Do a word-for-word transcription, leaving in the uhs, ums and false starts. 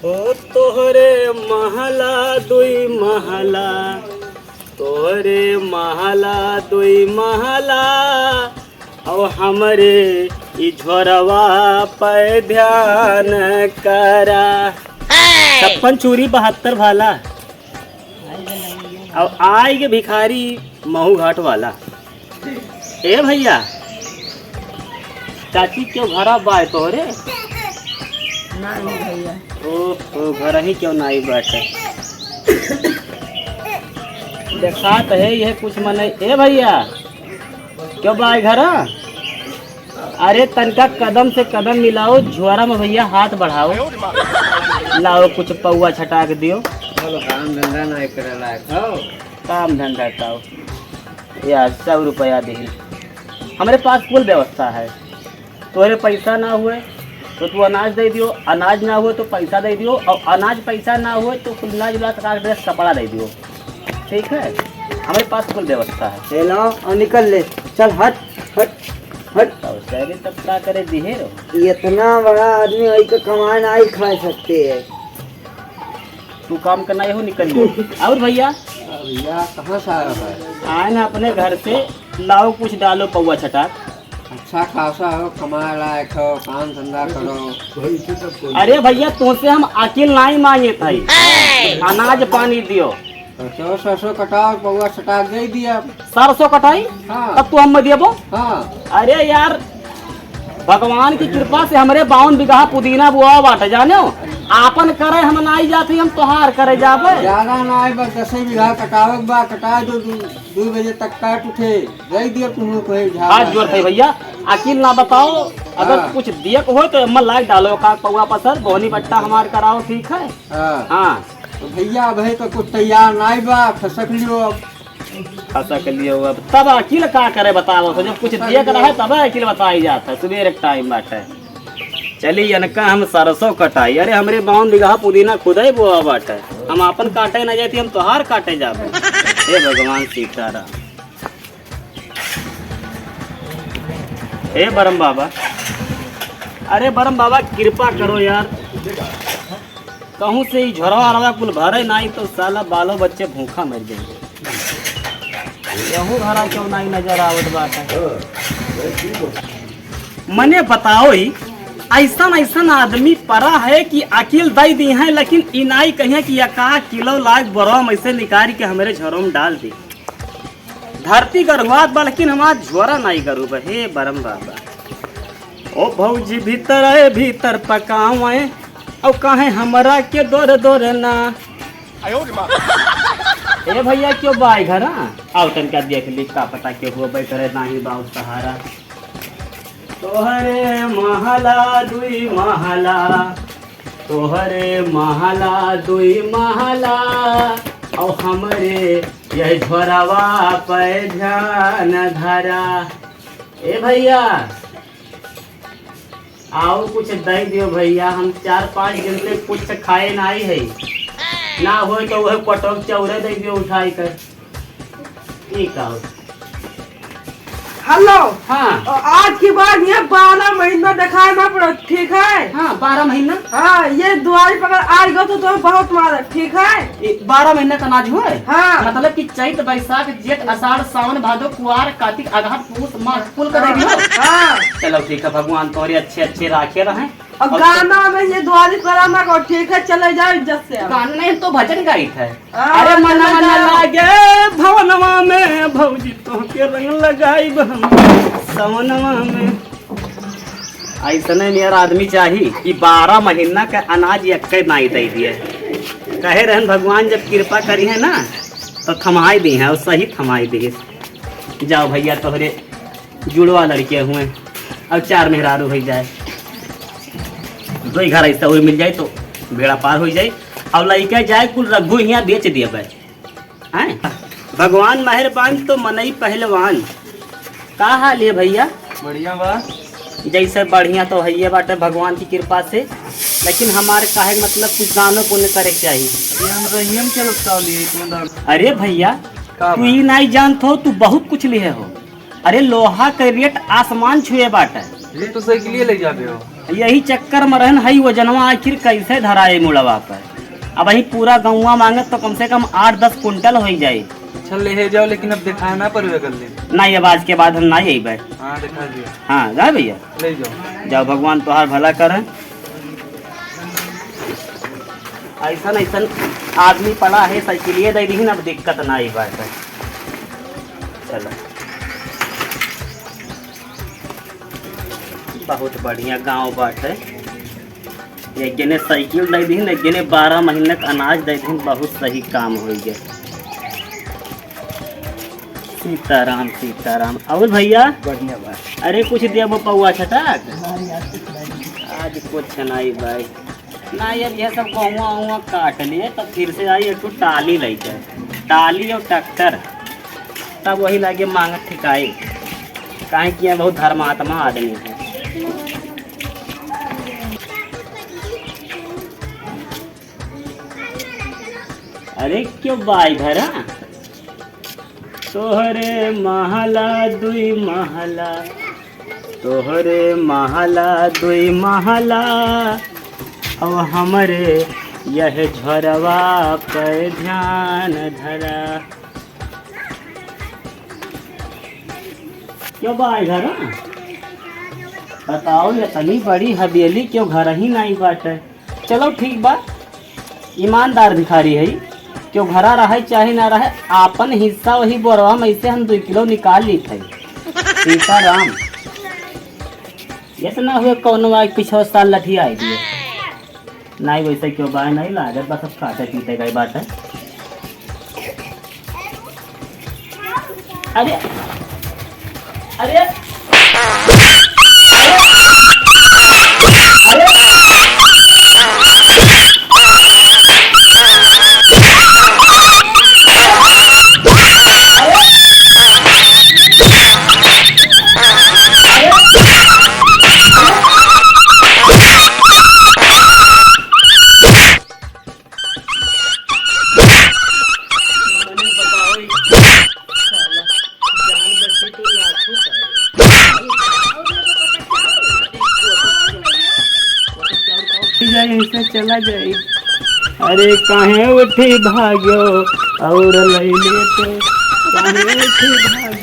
ओ तोहरे महला दुई महला, तोहरे महला दुई महला, और हमरे ई झोरवा पे ध्यान करा। छप्पन चूरी बहत्तर भाला, और आई के भिखारी महू घाट वाला। ए भैया, चाची क्यों घरा बाय तोहरे? नहीं भैया। ओ, ओ, घर ही क्यों नहीं बाटे? देखात है यह कुछ मने। ए भैया, क्यों बाय घरा? अरे तनका कदम से कदम मिलाओ, झोरा में भैया हाथ बढ़ाओ, लाओ कुछ पौआ छटाक दियो। बोलो, काम धंधा नहीं करे लायक हो। काम धंधा का हो? यार, सौ रुपया दिहिल, हमरे पास कुल व्यवस्था है। तोहरे पैसा ना हुए तो तू अनाज दे दियो, अनाज ना हुए तो पैसा दे दियो, और अनाज पैसा ना हुए तो कुल मिला जुला के ड्रेस कपड़ा दे दियो, ठीक है? हमरे पास कुल व्यवस्था है। ले लो और निकल ले, चल हट, हट, हट। तो सैरी तब का करे दिहे रो? इतना बड़ा आदमी होई के कमाए ना ही खा सकते है। तू काम करना हो, निकल लो। और भैया? भैया, कहाँ से आया है? आए ना अपने घर से, लाओ कुछ डालो पौआ छटाक। अच्छा खासा हो, कमाए लायक हो, काम धंधा करो। अरे भैया, तुमसे हम अकिल नाई मांगे थे, अनाज पानी दियो। तो सरसों कटाओ, पौआ छटाक दे दिया। सरसों कटाई? हाँ। तब तू हम देबो? हाँ। अरे यार, भगवान की कृपा से हमरे बावन बीघा पुदीना बुआ बाटे, जाने हो? आपन करे हम नाई जात ही, हम तोहार करे जाबे। ज्यादा ना आए, बस दसे बीघा कटावे के बा, कटा दो, दू, दू बजे तक काट उठे, दे दियो तुम कोई झाड़। हाथ जोड़ थे भैया, अकिल ना बताओ, अगर हाँ। कुछ दिए को हो तो एम्मा लाग डालो का पौआ पसर, बोहनी बट्टा हमार कराओ, ठीक है? हाँ। हाँ। तो भैया, भाई तो कुछ तैयार नाई बा, खसक लियो अब। खसक लियो अब, तब अकिल का करे बताओ, तो जब कुछ खसक दिए के लियो। रहे तब अकिल बताई जात है, सुबेरे के टाइम बाटे। चली इनका हम सरसों कटाई। अरे हमरे बावन बीघा पुदीना खुदे बोआ बाटे, हम आपन काटे ना जाती, हम तोहार काटे जाबे। हे भगवान सीताराम, हे बरम बाबा, अरे बरम बाबा कृपा करो यार, कहूँ से ई झोरवा अरवा कुल भरे नाई तो साला बालो बच्चे भूखा मर जाएंगे। यहू घरा क्यों नाई नजर आवत बाटे। मने बताओ ही, ऐसन ऐसन आदमी परा है कि अकिल दई दी है, लेकिन ई नाई कहिए कि एक आध किलो लाग बरम ऐसे निकाल के हमरे झोरो में डाल दी। धरती गरुआत बा, लेकिन हमार झोरा नाई गरू बा। हे बरम बाबा, ओ भौजी भीतर आए, भीतर पकावे, और काहे हमरा के दोर दोर ना। ए भैया, क्यों बाय घर, हाँ? आओ तनका देख ली, का पता क्यों हुआ बैठ रहे, नाही बाऊ सहारा। तोहरे महला दुई महला, तोहरे महला दुई महला, और हमरे यह झोरवा पे ध्यान धरा। ए भैया, आओ कुछ दे दियो भैया, हम चार पाँच दिन से कुछ खाए नाई है, ना होए तो वह पटोक चौरे दे दियो उठाई कर। ई का हो? हेलो। हाँ। अ, आज के बाद ये बारह महीना दिखाई ना पड़त, ठीक है? हाँ, बारह महीना? हाँ, ये दुआरी पकड़ आ गयो तो तुम्हें बहुत मारत, ठीक है? ये बारह महीना का अनाज हुआ है? हाँ। मतलब कि चैत, बैसाख, जेठ, आषाढ़, सावन, भादो, कुआर, कार्तिक, अगहन, पूस, माघ, कुल का दे दियो? हाँ। चलो ठीक है, भगवान तोहरे अच्छे अच्छे राखे रहें। और और गाना में ये दुआरी कराना को ठीक है, चले जाओ इज्जत से अब। गाना नहीं तो भजन गाइत है। हाँ, अरे मना चले मना जाओ। लागे भवनवा में, भौजी तोहके रंग लगाइब हम सवनवा में। ऐसने नियर आदमी चाही कि बारह महीना का अनाज एक्के नाई दे दिए। कहे रहन भगवान जब कृपा करी है ना तो थमाई दी है, और सही थमाई दी। जाओ भैया, तोहरे जुड़वा लड़के हुए और चार मेहरारू हो जाए, दो ही घर ऐसा हुए मिल जाए तो बेड़ा पार हो जाए। और लड़का जाए कुल रघु यहाँ बेच दिया भाई। हैं? भगवान मेहरबान तो मनई पहलवान। का हाल है भैया? बढ़िया बा। जैसे बढ़िया तो है ये बाटे भगवान की कृपा से, लेकिन हमारे काहे मतलब कुछ दानो पुण्य करे के चाहिए। ये हम रहियम चलत का लिए इतना दान। अरे भैया, का तू बा? ई नहीं जानत हो, तू बहुत कुछ लिए हो। अरे लोहा के रेट आसमान छुए बाटे। रेट तो साइकिल ले जाबे हो। यही चक्कर में रहन हई, वजनवा आखिर कैसे धराए मुड़वा पर। अब वही पूरा गौवा मांगत तो कम से कम आठ दस कुंटल होइ जाए। अच्छा, ले जाओ, लेकिन अब दिखाना पड़ेगा कल दिन। नहीं, अब आज के बाद हम नहीं अइबे। हाँ, दिखा दिया। हाँ, जा भैया। ले जाओ। जाओ, भगवान तोहार भला करे। ऐसन, ऐसन आदमी पड़ा है, साइकिलिए दे दीहिन, अब दिक्कत ना आई बात है। चलो, बहुत बढ़िया गांव बाटे। एक जने साइकिल दे दीहिन, एक जने बारह महीने का अनाज दे दीहिन, बहुत सही काम होइ गए। सीताराम, सीताराम। और भैया? बढ़िया बा। अरे, कुछ देबो पौआ छटक? ना यार, कुछ नहीं। आज कुछ नहीं भाई। ना यार, यह सब गहुआ उहुआ काट लिए, तब फिर से आई एक ठो टाली लेके, टाली और ट्रैक्टर, तब वही लागे मांगत ठिकाए, काहे कि यह बहुत धर्मात्मा आदमी है। अरे क्यों बाई भरा? तोहरे महला दुई महला, तोहरे महला दुई महला, अब हमरे यह झरवा पे ध्यान धरा। क्यों बाई भरा? बताओ, इतनी बड़ी हवेली क्यों घर ही नहीं बाटे? चलो ठीक बा, ईमानदार भिखारी है, क्यों घरा रहे चाहे ना रहे, आपन हिस्सा वही बोरवा में से हम दुई किलो निकाल ली थे। सीताराम, इतना हुए कौनो आए पिछले साल लठिया आई दिए। नहीं वैसे क्यों बाय नहीं लागत, बस अब काटे पीटे गई बात है। अरे, अरे, अरे, जाई, ऐसे चला जाई। अरे काहे उठी भाग्यो और लैले तो, काहे उठी भाग्यो।